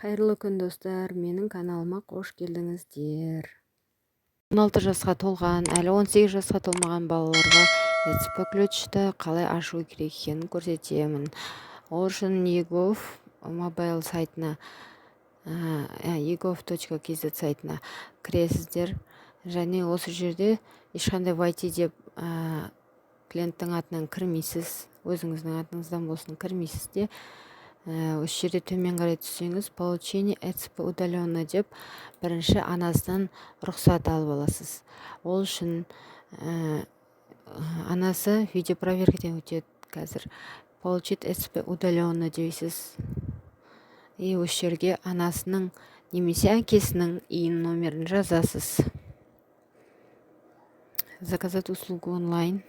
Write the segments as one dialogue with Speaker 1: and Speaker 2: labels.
Speaker 1: Қайырлы күн, достар! Менің каналыма қош келдіңіздер! 16 жасқа толған, әлі 18 жасқа толмаған балаларға ЭЦП ключті қалай ашу керек екенін көрсетемін. Ол үшін eGov mobile сайтына, egov.kz сайтына кіресіздер және осы жерде ешқандай «войти» деп клиенттің атынан кірмейсіз, өзіңіздің атыңыздан болсын, кірмейсіз де, осы жерде төмен қарай түссеңіз, «Получение ЭЦП удаленно» деп бірінші анасынан рұқсат алып аласыз. Ол үшін анасы видеопроверкадан өтеді. Қазір «Получить ЭЦП удаленно» дейсіз и осы жерге анасының немесе әкесінің ИИН номерін жазасыз. «Заказать услугу онлайн».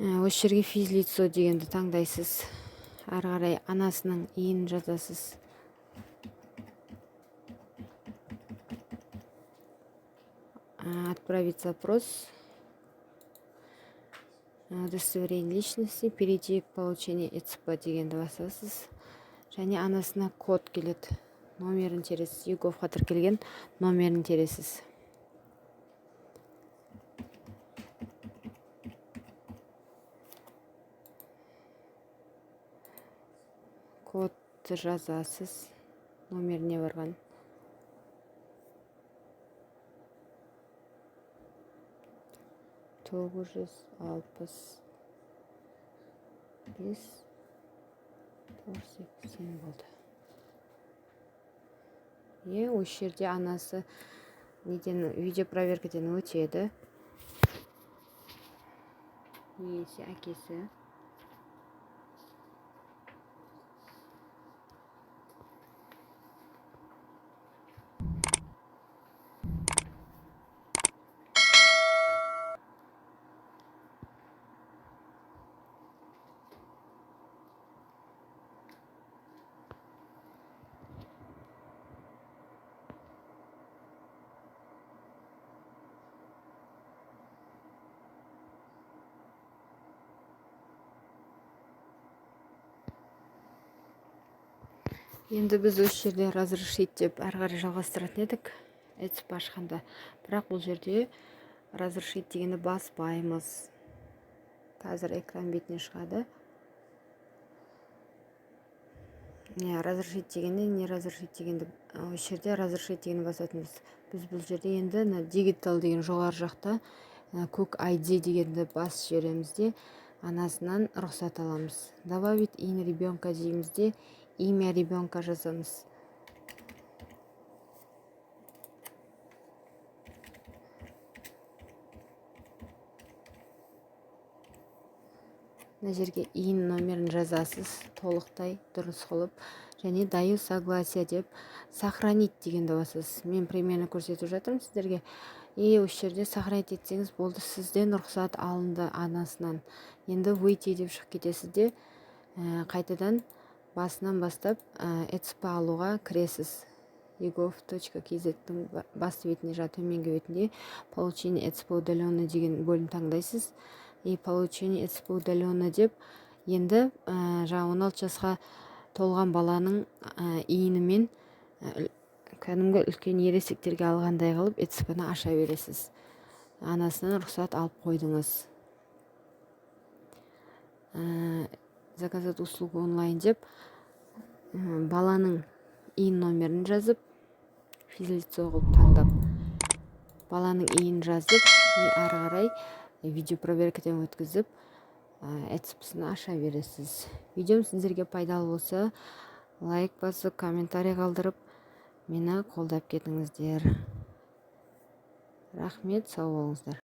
Speaker 1: Осы жерге «Физлицо» дегенді таңдайсыз. Ары қарай анасының ИИН жазасыз. «Отправить запрос удостоверение личности», «Перейти к получению ЭЦП» дегенді басасыз және анасына код келеді, номерін тересіз, eGov қа тіркелген номерін тересіз. Кодты жазасыз, номеріне барған. 965 980 болды. Е, осы жерде анасы неден, видеопроверкадан өтеді немесе әкесі. Енді біз осы жерде «Разрешить» деп әрі қарай жалғастыратын едік ЭЦП ашқанда, бірақ бұл жерде «Разрешить» дегенді баспаймыз. Қазір экран бетіне шығады. Не «Разрешить» дегенде, не «Разрешить» дегенді, осы жерде «Разрешить» дегенді басатынбыз. Біз бұл жерде енді мына «Digital» деген жоғары жақта көк ID дегенді басып жібереміз де, анасынан рұқсат аламыз. «Добавить ИИН ребенка» дейміз де, имя ребенка жазамыз. Мына жерге ИИН номерін жазасыз толықтай дұрыс қылып және «Даю согласие» деп, «Сохранить» дегенді басасыз. Мен примерно көрсетіп жатырмын сіздерге. И осы жерде «Сохранить» етсеңіз болды, сізден рұқсат алынды анасынан. Енді «Выйти» деп шығып кетесіз де, қайтадан басынан бастап ЭЦП алуға кіресіз. egov.kz-тің басты бетінде, жаңағы төменгі бетінде «Получение ЭЦП удаленно» деген бөлім таңдайсыз и «Получение ЭЦП удаленно» деп енді жаңағы 16 жасқа толған баланың ИИНімен кәдімгі үлкен ересектерге алғандай қылып ЭЦП ны аша бересіз. Анасынан рұқсат алып қойдыңыз. «Заказать услугу онлайн» деп баланың ИИН номерін жазып, физлицо қылып таңдап, баланың ИИН жазып и ары қарай видеопроверкадан өткізіп, ЭЦП аша бересіз. Видеом сіздерге пайдалы болса, лайк басып, комментарий қалдырып, мені қолдап кетіңіздер. Рахмет, сау болыңыздар!